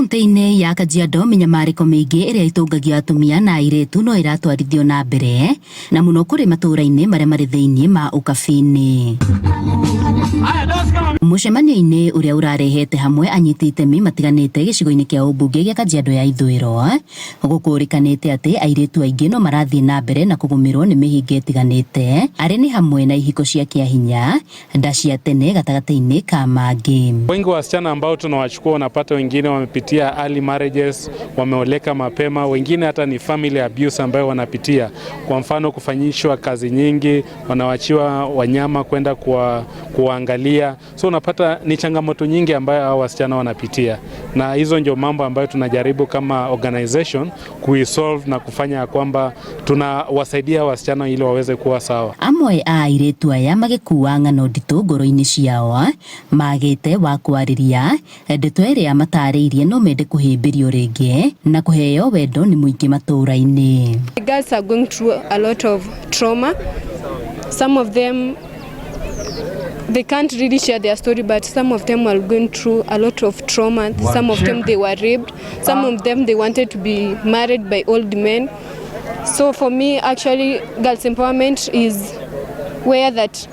Kauntĩ-inĩ ya Kajiado mĩnyamarĩko mĩingĩ ĩrĩa ĩtũngagia atumia na airĩtu no ĩratwarithio na mbere na mũno kũrĩ matũũra-inĩ marĩa marĩ thĩinĩ ma ũkabi-inĩ. Mũcemanio-inĩ ũrĩa ũrarehete hamwe anyiti itemi matiganĩte gĩcigo-inĩ kĩa ũmbunge gĩa Kajiado ya Ithũĩro, gũkũrĩkanĩte atĩ airĩtu aingĩ no marathiĩ na mbere na kũgũmĩrwo nĩ mĩhĩnga ĩtiganĩte arĩ nĩ hamwe na ihiko cia kĩahinya, nda cia tene gatagatĩ-inĩ ka mangĩ. Wengi wa wasichana ambao tunawachukua unapata wengine wamepitia early marriages, wameoleka mapema, wengine hata ni family abuse ambayo wanapitia. Kwa mfano kufanyishwa kazi nyingi, wanawachiwa wanyama kwenda kuangalia. So unapata ni changamoto nyingi ambayo hao wasichana wanapitia, na hizo ndio mambo ambayo tunajaribu kama organization kuisolve na kufanya ya kwamba tunawasaidia wasichana ili waweze kuwa sawa. Amwe a airĩtu aya magĩkua ng'ano nditũ ngoro-inĩ ciao magĩte wa kwarĩria ndeto ĩrĩa matarĩirie no mende kũhĩmbĩrio rĩngĩ na kũheo wendo nĩ mũingĩ matũũra-inĩ. The girls are going through a lot of trauma. Some of them, they can't really share their story, but some of them are going through a lot of trauma. Some of them, they were raped. Some of them, they wanted to be married by old men. So for me, actually, girls empowerment is where that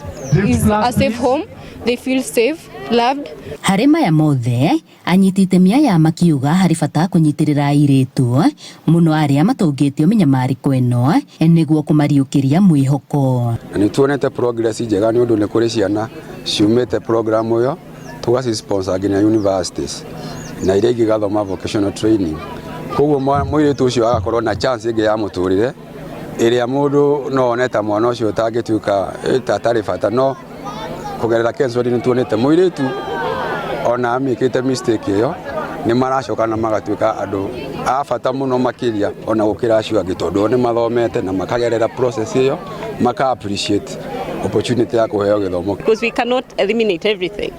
is a safe home. They feel safe, loved. Harĩ maya mothe anyiti itemi aya makiuga harĩ bata kũnyitĩrĩra airĩtu mũno arĩa matũngĩtio mĩnyamarĩko ĩno nĩguo kũmariũkĩria mwĩhoko. Na nĩ tuonete progress njega nĩ ũndũ nĩ kũrĩ ciana ciumĩte program ĩyo tũgaci sponsor nginya universities na iria ingĩ igathoma vocational training. Koguo mũirĩtu ũcio agakorwo na chance ĩngĩ ya mũtũrĩre ĩrĩa mũndũ no one ta mwana ũcio ũtangĩtuĩka ta atarĩ bata, no kũgerera Kenswed nĩ tuonete mũirĩtu ona amĩkĩte mistake ĩyo nĩ maracoka na magatuĩka andũ a bata mũno makĩria ona gũkĩra acio angĩ, tondũ o nĩ mathomete na makagerera process ĩyo, maka appreciate opportunity ya kũheo gĩthomo. Because we cannot eliminate everything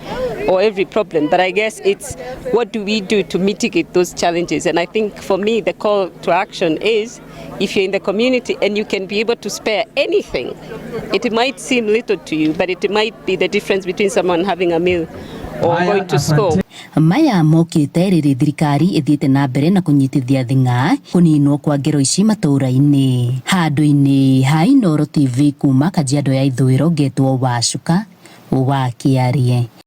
or every problem, but I guess it's what do we do to mitigate those challenges. And I think for me, the call to action is if you're in the community and you can be able to spare anything, it might seem little to you, but it might be the difference between someone having a meal or going to school. Maya mokĩte rĩrĩ thirikari ĩthiĩte na mbere na kũnyitithia thing'a kũninwo kwa ngero ici matũũra-inĩ. Handũ-inĩ ha Inooro TV kuma Kajiado ya Ithũĩro, ngetwo Wacuka wa Kĩarie.